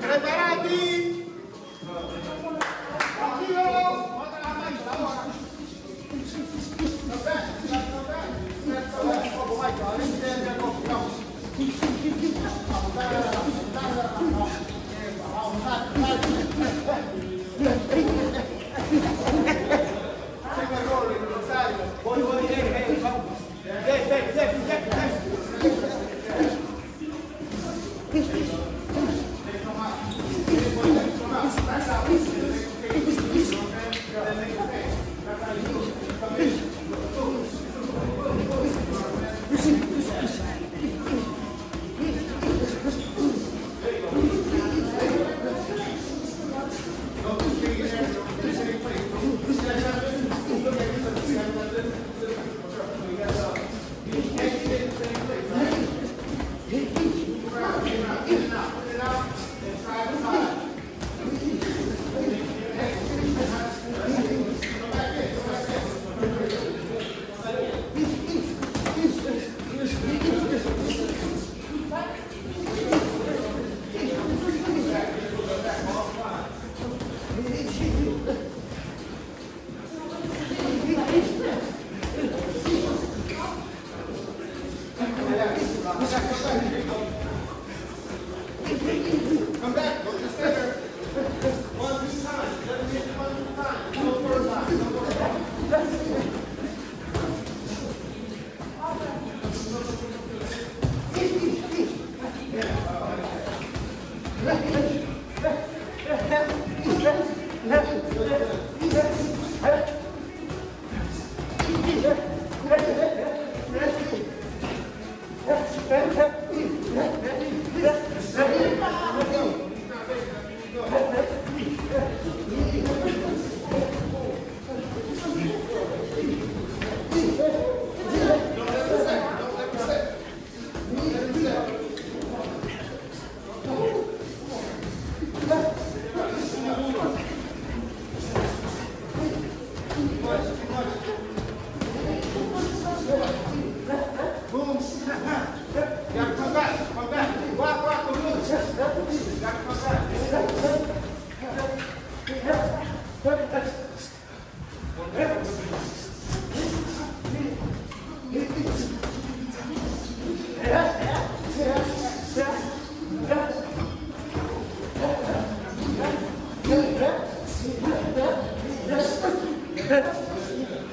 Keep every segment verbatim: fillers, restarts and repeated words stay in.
Preparati!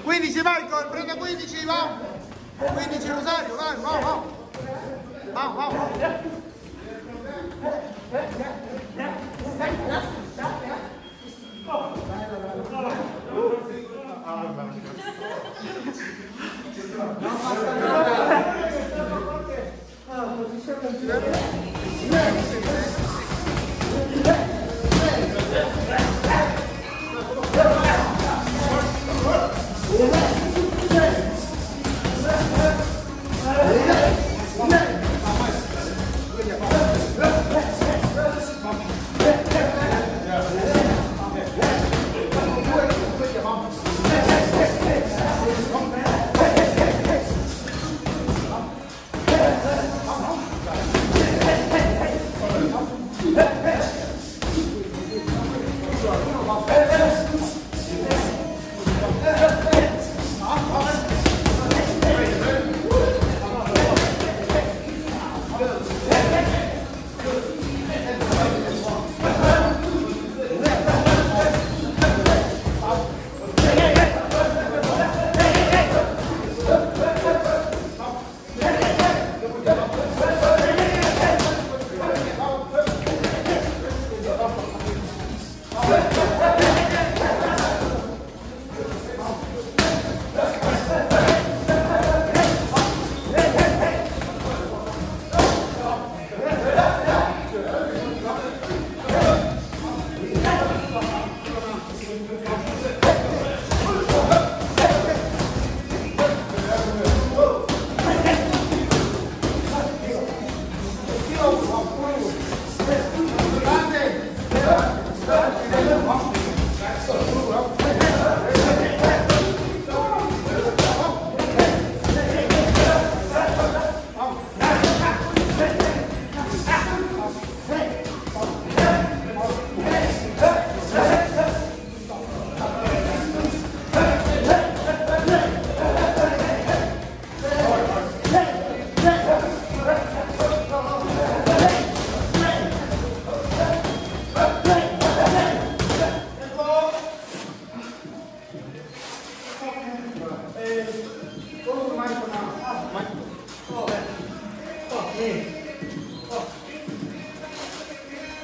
Quindici, Michael, prende quindici, va! Quindici, Rosario, vai, va, va! Va, va, va!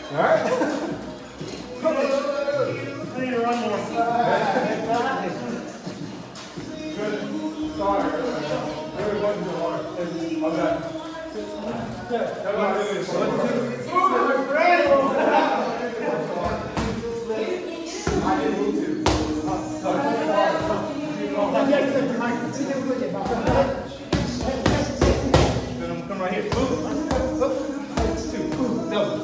All right. I need to run more. Good. Sorry. Everybody's hard. Okay. Then I'm gonna come right here. Boom. Boom. Boom. That's two. Boom. Double.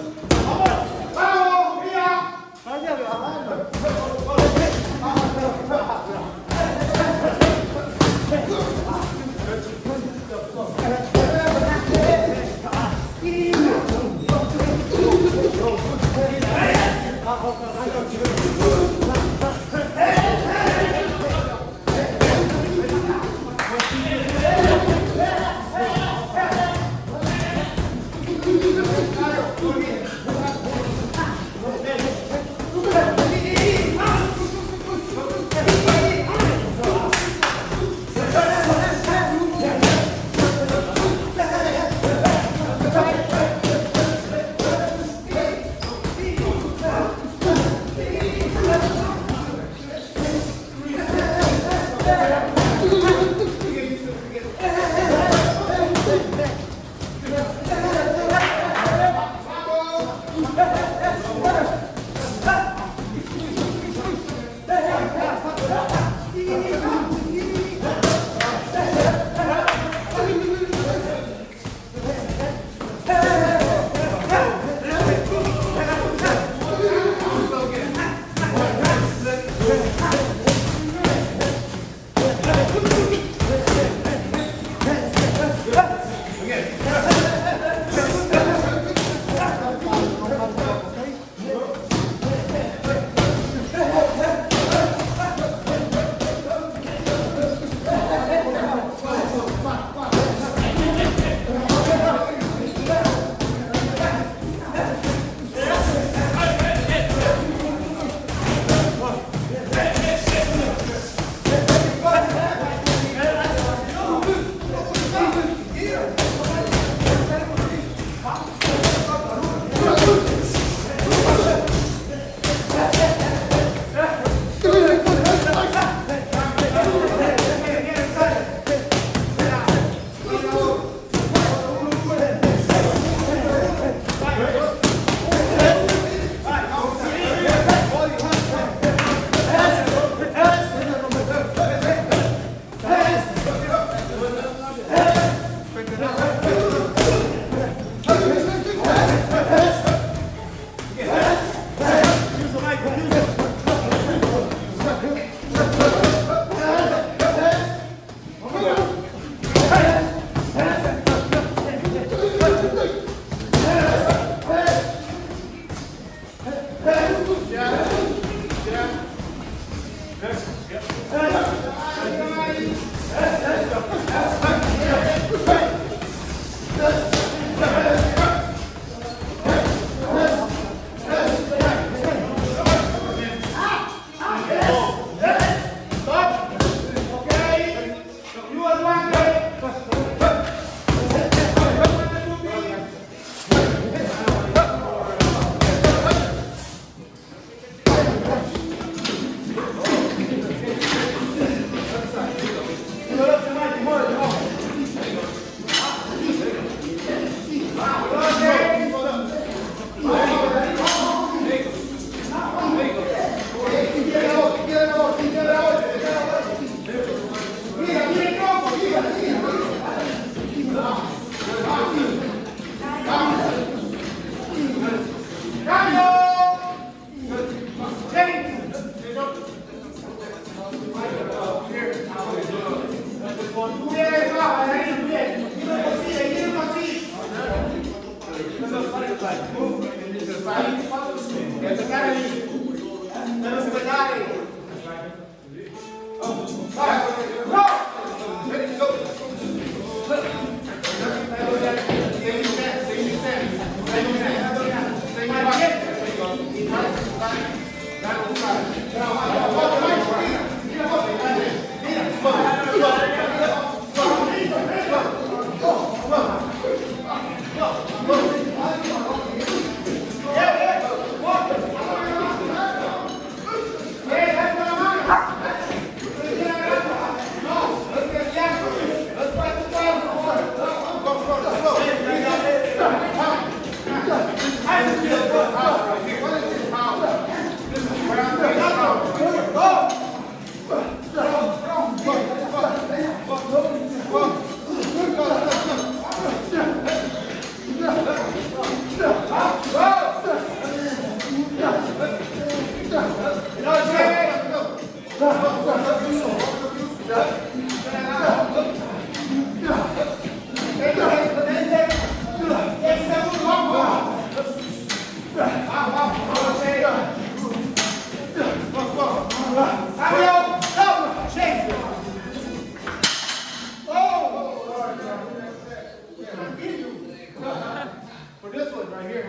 For this one right here.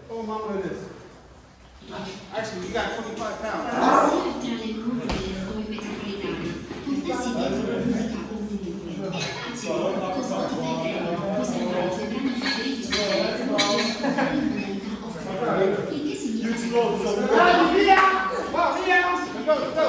Oh, mama, it is. Actually, you got twenty-five pounds. Tra le curve e le metropolitane, portarsi dietro la musica ovunque. Facile, con Spotify Premium, puoi salvare i tuoi brani preferiti su Spotify, con la modalità offline. Il che significa che puoi ascoltare via! Va via! Go, go, go!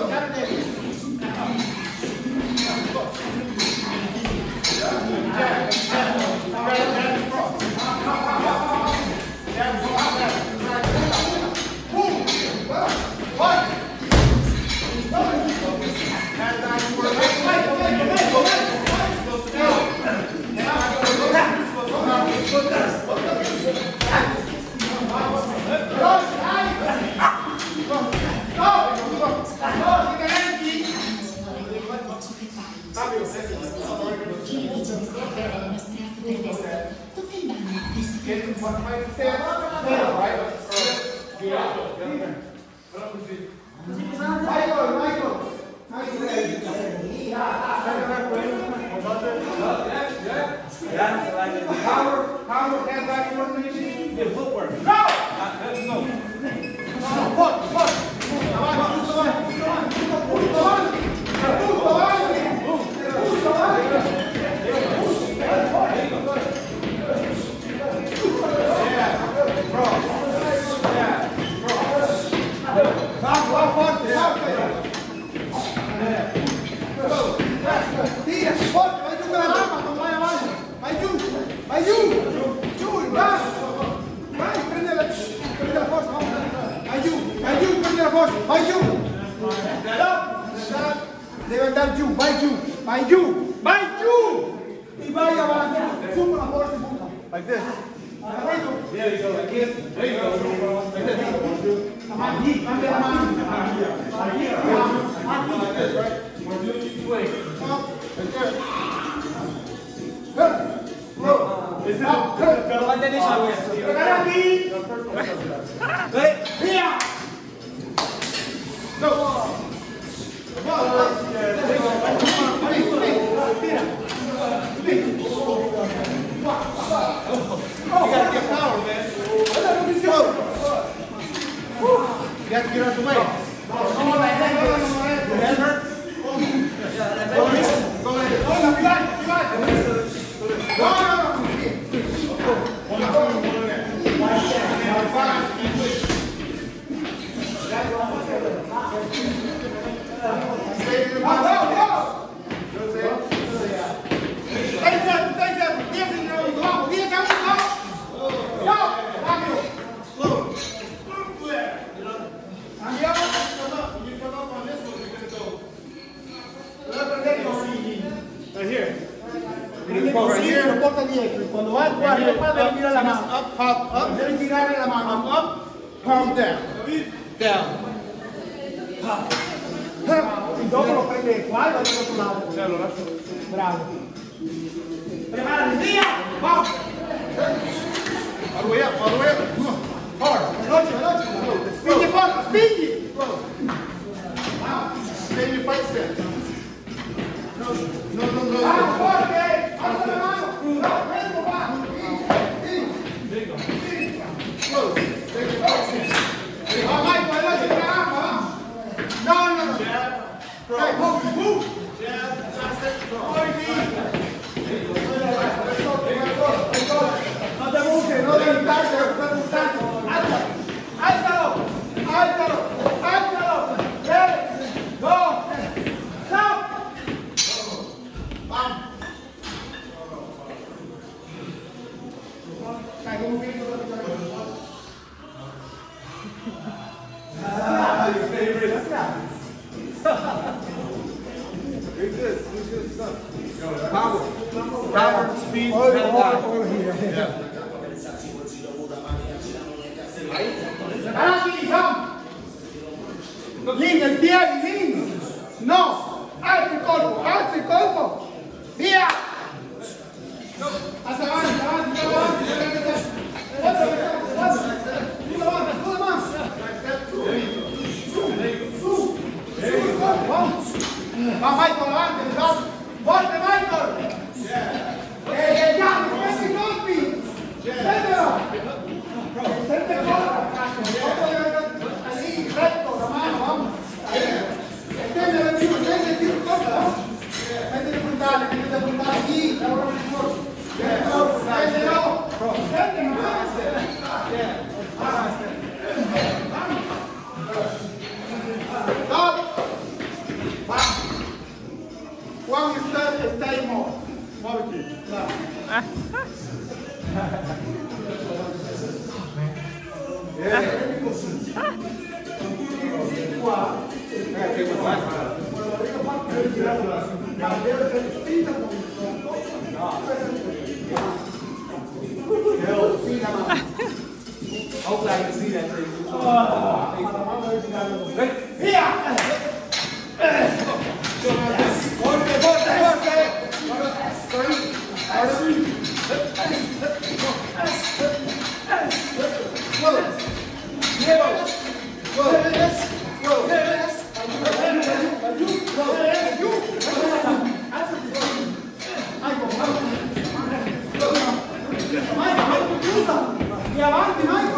Michael, Michael. Michael. Power, power, hand back, one minute. The footwork. No! No! Tira, forte, vai giù con la gamba, non vai avanti. Vai giù, vai giù. Giù, vai. Vai, prendi la, prendi la forsa, vai. Vai giù, vai giù, prendi la forsa, vai giù. Stop, stop. Deve andar giù, vai giù, vai giù, vai giù. E vai avanti, su con la forsa, punta. Like this. There you go, like this. There you go. Like this. Avanti, cambia la mano. Avanti, avanti, avanti. We're doing it this way. Stop. Like this. Quante ne sa questo? Eh, via! Go! You gotta get power, man. Go! You have to get out the way. Right here. Prende el consiglio, lo porta dietro. Quando va qua, arriva qua, deve girare la mano. Up, pop, up. Deve girare la mano. Up, up, palm down. Down. E dopo lo prende qua e va dall'altro lato. Bravo. Preparati, via! Va! All the way up, all the way up. Come on. Hard. Veloce, veloce. Spingi forte, spingi! Spingi five steps. No, no, no, no. Ah, forte! Alza la mano! No, fermo, va! Spingi, spingi. Slow. Spingi five steps. Va, vai, veloce, caramba, va! No, no, no. Hey, move, move! No te mueves, no te mueves, no te mueves. Alza, alzalo, alzalo, alzalo. Tres, dos, stop. Bam. Dai, come Ah, your favorite. Very good. Very good stuff. Power. Power, speed, all, all, all here. Yeah. Avanti, va! Lì, nel piede, lì! No! Alza il colpo, alza il colpo! Via! Pasa avanti, avanti, avanti, avanti. Forza, forza, forza. Su la mano, su la mano. Su, su, su, va. Va, Michael, avanti, va. Forte, Michael. Eh, eh, già. Vai avanti, vai!